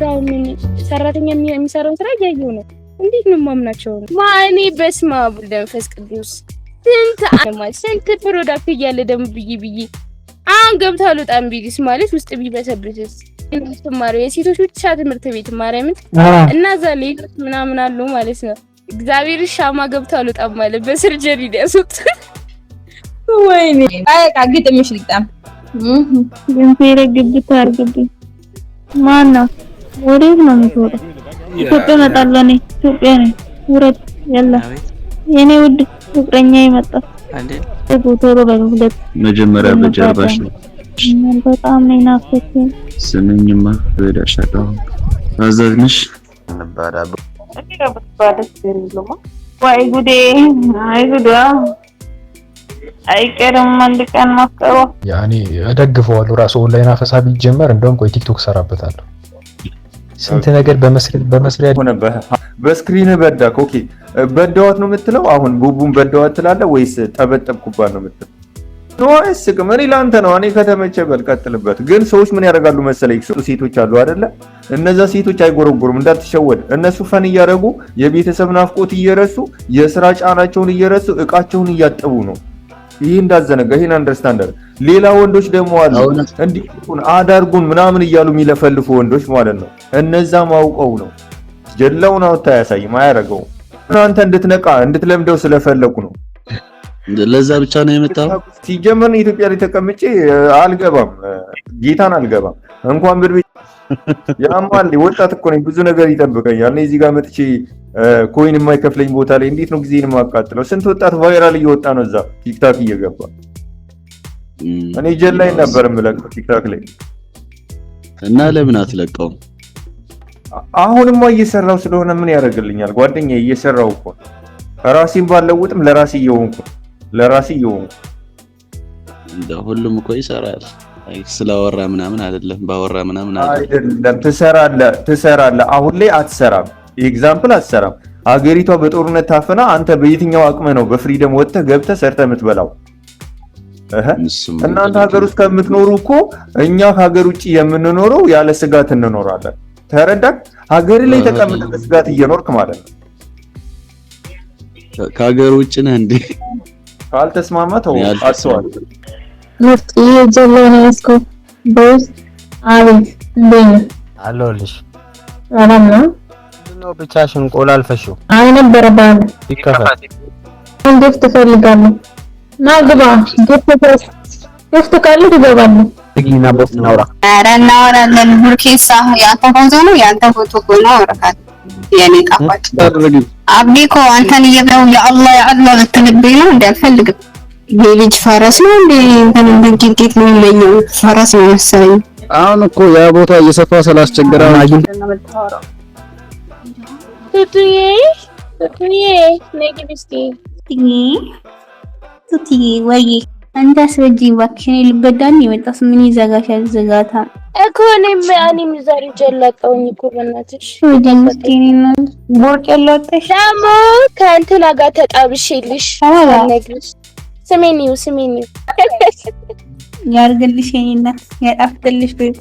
አሁን ሰራተኛ የሚሰራውን ስራ እያየሁ ነው። እንዴት ነው የማምናቸው? ማኔ በስመ አብ ወወልድ ወመንፈስ ቅዱስ። ስንት ማለት ስንት product እያለ ደግሞ ብዬ ብዬ አሁን ገብታ አልወጣም ቢልስ ማለት ውስጥ ቢበሰብስስ? የምትማረው የሴቶች ብቻ ትምህርት ቤት ማርያምን እና እዛ ሌሎች ምናምን አሉ ማለት ነው። እግዚአብሔር ሻማ ገብቶ አልወጣም ማለት በ surgery ሊያስወጥ። ወይኔ በቃ ግጥምሽ ልግጠም። ገንፌሬ ግብት አድርግብኝ። ማን ነው? ወዴት ነው የምትወጣው? ኢትዮጵያ እመጣለሁ እኔ ኢትዮጵያ ነኝ። ውረድ። የለ የኔ ውድ ፍቅረኛ ይመጣ ቶሎ በሉ ሁለት። መጀመሪያ በጀርባሽ ነው። በጣም ነው የናፈቀኝ። ስምኝማ በዳሻለሁ አዛዝንሽ። ወይ ጉዴ! አይ ጉዷ! አይቀርም አንድ ቀን ማፍቀሯ። ያኔ እደግፈዋለሁ። ራሱ ኦንላይን አፈሳ ቢጀመር እንደውም ቆይ ቲክቶክ ሰራበታለሁ። ስንት ነገር በመስሪያ ሆነ በ screen በዳክ። Okay፣ በዳዋት ነው የምትለው? አሁን ቡቡን በዳዋት ትላለህ ወይስ ጠበጠብኩባት ነው የምትለው? No፣ አያስቅም። እኔ ለአንተ ነው። እኔ ከተመቸ በል ቀጥልበት። ግን ሰዎች ምን ያደርጋሉ መሰለኝ፣ ሴቶች አሉ አይደለ? እነዛ ሴቶች አይጎረጎሩም፣ እንዳትሸወድ። እነሱ fun እያደረጉ፣ የቤተሰብ ናፍቆት እየረሱ፣ የስራ ጫናቸውን እየረሱ እቃቸውን እያጠቡ ነው። ይህ እንዳዘነጋ ይሄን understand። ሌላ ወንዶች ደግሞ አሉ እንዲህ አዳርጉን ምናምን እያሉ የሚለፈልፉ ወንዶች ማለት ነው። እነዛም አውቀው ነው። ጀላውን አውጥታ አያሳይም፣ አያደርገውም። አንተ እንድትነቃ እንድትለምደው ስለፈለኩ ነው። ለዛ ብቻ ነው የመጣው። ሲጀመር ኢትዮጵያ ላይ ተቀምጬ አልገባም፣ ጌታን አልገባም። እንኳን ብር ቤት ያማል። ወጣት እኮ ነኝ፣ ብዙ ነገር ይጠብቀኛል። እኔ እዚህ ጋር መጥቼ coin የማይከፍለኝ ቦታ ላይ እንዴት ነው ጊዜን የማቃጥለው? ስንት ወጣት viral እየወጣ ነው እዛ ቲክታክ እየገባ። እኔ ጀላይ ነበር የምለቀው ቲክታክ ላይ። እና ለምን አትለቀውም? አሁንማ እየሰራው ስለሆነ ምን ያደርግልኛል? ጓደኛዬ፣ እየሰራው እኮ ራሴን ባለውጥም ለራሴ እየሆንኩ ለራሴ እየሆንኩ። እንደ ሁሉም እኮ ይሰራል። ስላወራ ምናምን አይደለም፣ ባወራ ምናምን አይደለም። ትሰራለህ፣ ትሰራለህ። አሁን ላይ አትሰራም። Example አትሰራም። አገሪቷ በጦርነት ታፍና አንተ በየትኛው አቅምህ ነው በ freedom ወጥተህ ገብተህ ሰርተህ የምትበላው? እናንተ ሀገር ውስጥ ከምትኖሩ እኮ እኛ ከሀገር ውጭ የምንኖረው ያለ ስጋት እንኖራለን። ተረዳህ? ሀገር ላይ ተቀምጠህ በስጋት እየኖርክ ማለት ነው። ከሀገር ውጭ ነህ እንዴ? ካልተስማማ ተው፣ አትተዋል። ምርጥ ጀሎ ነው ያዝከው። በውስጥ አቤት፣ እንዴት ነህ? አለሁልሽ። ሰላም ነው? ምንድነው ብቻሽን ቆላልፈሽው? አይ ነበረ ባለ ይከፈት። Gift እፈልጋለሁ። ና ግባ። Gift ካለ ትገባለህ። ግቢና በውስጥ እናውራ። ኧረ እናወራለን። ቡርኬሳ የአንተ ፎቶ ነው፣ የአንተ ፎቶ እኮ ነው። አወራካለሁ የኔ ጣፋጭ አብዲ እኮ አንተን እየበው የአላህ የአላህ ልትልብኝ ነው እንዴ? አልፈልግም። ይሄ ልጅ ፈረስ ነው እንዴ? እንትን እንደ ነው የሚመኘው፣ ፈረስ ነው መሰለኝ። አሁን እኮ ያ ቦታ እየሰፋ ስላስቸገረ ቱቱዬ፣ ቱቱዬ፣ ነይ ግቢ እስኪ። ቱቱዬ፣ ወይ አንተ አስረጂኝ እባክሽ። እኔ ልበዳ ነው የመጣሁት። ምን ይዘጋሻል? ዝጋታ። እኮ እኔም ዛሬ ጀላጣውኝ እኮ በእናትሽ። ቦርቅ ያለወጣሽ። ደግሞ ከእንትና ጋር ተጣብሼልሽ አልነግርሽ። ስሜን ይኸው፣ ስሜን ይኸው። ያርግልሽ የኔ እናት፣ ያጣፍጥልሽ ቤት።